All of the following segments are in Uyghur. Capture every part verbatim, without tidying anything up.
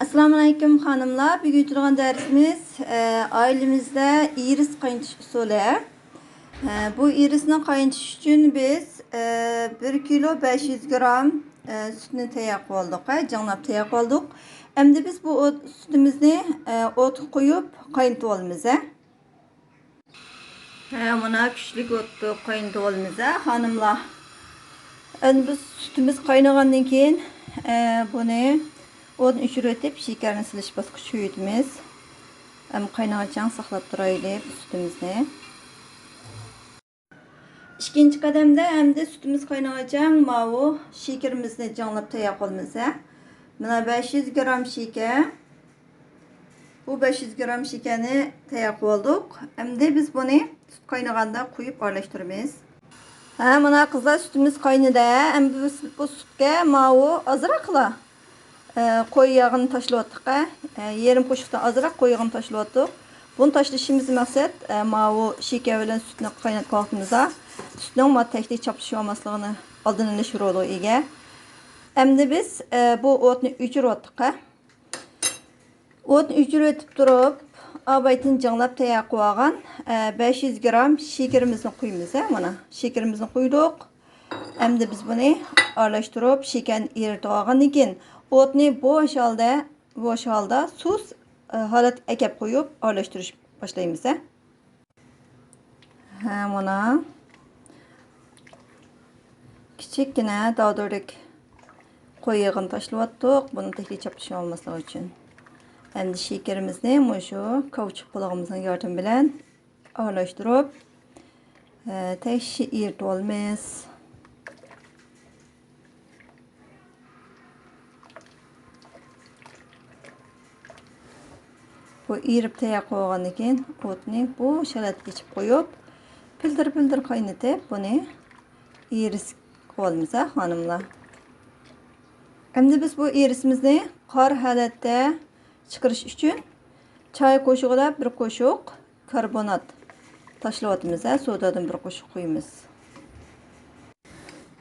ئەسسالامۇئەلەيكۇم خانىملار، بۈگۈن تۇرغان دەرسىمىز، ئە، ئائىلىمىزدە ئىرىس قاينىتىش ئۇسۇلى. ئە، بۇ ئىرىسنى قاينىتىش ئۈچۈن بىز، ئە، بىر كىلو بەش يۈز گرام، ئە، سۈتنى تەييار قىلىۋالدۇق، ھە، جىڭلاپ تەييار قىلىۋالدۇق. ئەمدى بىز بۇ ئوت، سۈتىمىزنى، ئە، ئوتقا قويۇپ قاينىتىۋالىمىز، ھە. ھە، مانا كۈچلۈك ئوتتا قاينىتىۋالىمىز، ھە، خانىملار. ئەمدى بىز سۈتىمىز قاينىغاندىن كېيىن، ئە، بۇنى ئوتنى ئۆچۈرۈۋېتىپ، شېكەرنى سېلىش باسقۇچىغا ئۆتىمىز. ئەم، قاينىغىچە ساقلاپ تۇرايلى بۇ سۈتىمىزنى. ئىككىنچى قەدەمدە ئەمدى سۈتىمىز قاينىغىچە ماۋۇ شېكىرىمىزنى جىڭلاپ تەييار قىلىمىز، ھە. مانا بەش يۈز گرام شېكەر. بۇ بەش يۈز گرام شېكەرنى تەييار قىلىۋالدۇق. ئەمدى بىز بۇنى سۈت قاينىغاندا قۇيۇپ ئارىلاشتۇرىمىز. ھە، مانا قىزلار، سۈتىمىز قاينىدى. ئەمدى بىز بۇ سۈتكە ماۋۇ ئازراقلا، ئە، قوي ياغىنى تاشلىۋاتتۇق، ئە، يېرىم قوشۇقتىن ئازراق قوي ياغىنى تاشلىۋاتتۇق. بۇنى تاشلىشىمىز مەقسەت، ئە، ماۋۇ شېكەر بىلەن سۈتنى قايناتقان ۋاقتىمىزدا سۈتنىڭ ما تەكتىگە چاپلىشىۋالماسلىقىنى ئالدىنى ئېلىش رولىغا ئىگە. ئەمدى بىز، ئە، بۇ ئوتنى ئۆچۈرۈۋاتتۇق، ئە. ئوتنى ئۆچۈرۈۋېتىپ تۇرۇپ، ئاۋايتىن جىڭلاپ تەييار قىلىۋالغان، ئە، بەش يۈز گرام شېكىرىمىزنى قۇيىمىز، ھە، مانا. شېكىرىمىزنى قۇيدۇق. ئەمدى بىز بۇنى ئارىلاشتۇرۇپ، شېكەرنى ئېرىتىۋالغاندىن كېيىن، ئوتنى بوش ھالدا، بوش ھالدا سۇس، ئە، ھالەتكە ئەكەپ قويۇپ، ئارىلاشتۇرۇش باشلايمىز، ھە. ھە، مانا. كىچىككىنە دادۇردەك قوي يېغىنى تاشلىۋاتتۇق، بۇنى تەكتىگە چاپلىشىۋالماسلىق ئۈچۈن. ئەمدى شېكىرىمىزنى مۇشۇ كاۋچۇك قۇلىقىمىزنىڭ ياردىمى بىلەن ئارىلاشتۇرۇپ، ئە، تەكشى ئېرىتىۋالىمىز. بۇ ئېرىپ تەييار قىلىۋالغاندىن كېيىن، ئوتنى بوش ھالەتكە ئېچىپ قويۇپ، پىلدىر-پىلدىر قاينىتىپ، بۇنى ئىرىس قىلىۋالىمىز، ھە، خانىملار. ئەمدى بىز بۇ ئىرىسىمىزنى قارا ھالەتتە چىقىرىش ئۈچۈن، چاي قوشۇقىدا بىر قوشۇق كاربونات تاشلىۋاتىمىز، ھە، سودادىن بىر قوشۇق قۇيىمىز.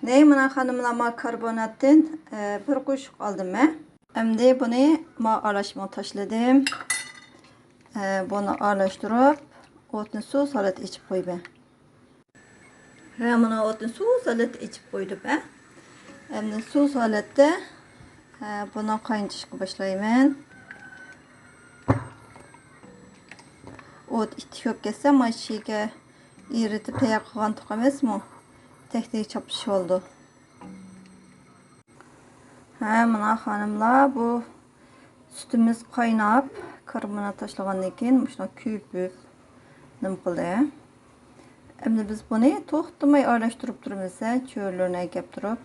نەي، مانا خانىملار، ما كاربوناتتىن، ئە، بىر قوشۇق ئالدىم مەن. ئەمدى بۇنى ما ئارىلاشمىغا تاشلىدىم. ئە، بۇنى ئارىلاشتۇرۇپ، ئوتنى سۇس ھالەتتە ئېچىپ قويىمەن. ھە، مانا ئوتنى سۇس ھالەتتە ئېچىپ قويدۇم، ھە. ئەمدى سۇس ھالەتتە، ھە، بۇنى قاينىتىشقا باشلايمەن. ئوت ئىتتىك بولۇپ كەتسە، ما شېكەر ئېرىتىپ تەييار قىلغانتۇق ئەمەسمۇ؟ تەكتىگە چاپلىشىۋالىدۇ. ھە، مانا خانىملار، بۇ سۈتىمىز قايناپ، كاربونات تاشلىغاندىن كېيىن مۇشۇنداق كۆپۈپ نېمە قىلدى. ئەمدى بىز بۇنى توختىماي ئارىلاشتۇرۇپ تۇرىمىز، ھە، چۆرىلىرىنى ئەكەپ تۇرۇپ،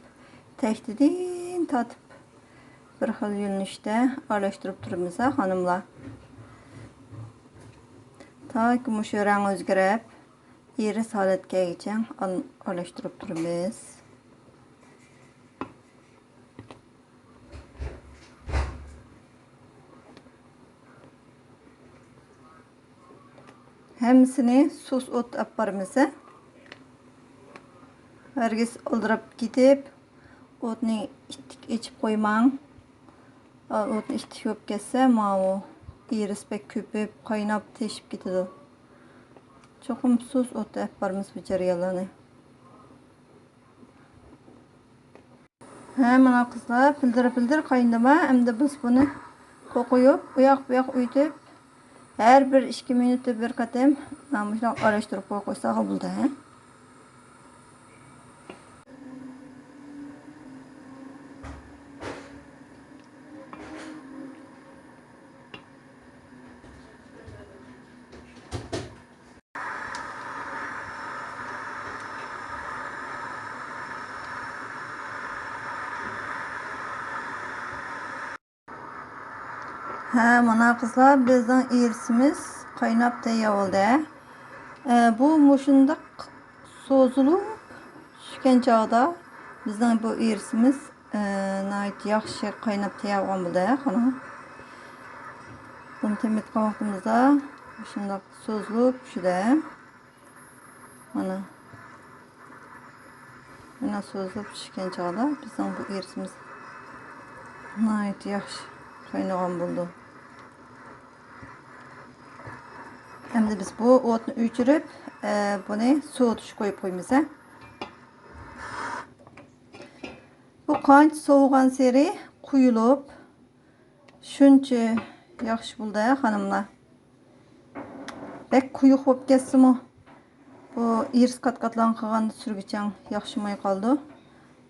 تەكتىدىن تارتىپ بىر خىل يۆنىلىشتە ئارىلاشتۇرۇپ تۇرىمىز، ھە، خانىملار. تاكى مۇشۇ رەڭ ئۆزگىرىپ، ئېرىس ھالەتكە كەلگۈچە ئال-، ئارىلاشتۇرۇپ تۇرىمىز. ھەممىسىنى سۇس ئوت ئەپ بارىمىز. ھەرگىز ئالدىراپ كېتىپ، ئوتنى ئىتتىك ئېچىپ قويماڭ. ئوتنى ئىتتىك بولۇپ كەتسە، ماۋۇ ئىرىس بەك كۆپۈپ، قايناپ تېشىپ كېتىدۇ. چوقۇم سۇس ئوت ئەپ بارىمىز بۇ جەريانلارنى. ھە، مانا قىزلار، پىلدىر-پىلدىر قاينىدىما. ئەمدى بىز بۇنى قوقۇيۇپ، ئۇياق-بۇياق ئۆتۈپ، ھەر بىر ئىككى مىنۇتتا بىر قېتىم مانا مۇشۇنداق ئارىلاشتۇرۇپ قويۇپ قويساق بولىدۇ، ھە. ھە، مانا قىزلار، بىزنىڭ ئىرىسىمىز قايناپ تەييار بولدى. ئە، بۇ مۇشۇنداق سوزۇلۇپ چۈشكەن چاغدا بىزنىڭ بۇ ئىرىسىمىز، ئە، ناھايىتى ياخشى قايناپ تەييار بولغان بولدى. قاراڭ. بۇنى تېمىتقان ۋاقتىمىزدا مۇشۇنداق سوزۇلۇپ چۈشىدۇ. مانا. مانا سوزۇلۇپ چۈشكەن چاغدا بىزنىڭ بۇ ئىرىسىمىز ناھايىتى ياخشى قاينىغان بولىدۇ. ئەمدى بىز بۇ ئوتنى ئۆچۈرۈپ، ئە، بۇنى سوۋۇتۇشقا قويۇپ قويىمىز، ھە. بۇ قانچە سوۋۇغانسېرى قۇيۇلۇپ، شۇنچە ياخشى بولىدۇ، ھە، خانىملار. بەك قويۇق بولۇپ كەتسىمۇ، بۇ ئىرىس قات-قاتلارنى قىلغاندا سۈرگۈچەڭ ياخشىماي قالىدۇ.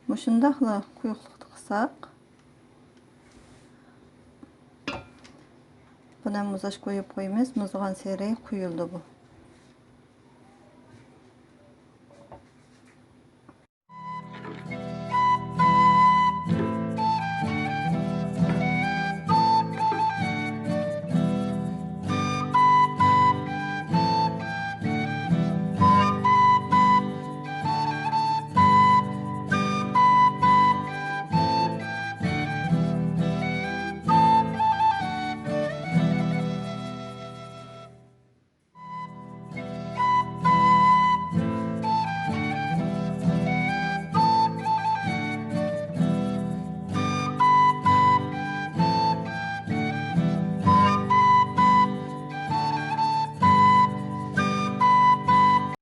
مۇشۇنداقلا قويۇقلۇقتا قىلساق، بۇنى مۇزلاشقا قويۇپ قويىمىز. مۇزلىغانسېرى قۇيۇلىدۇ بۇ.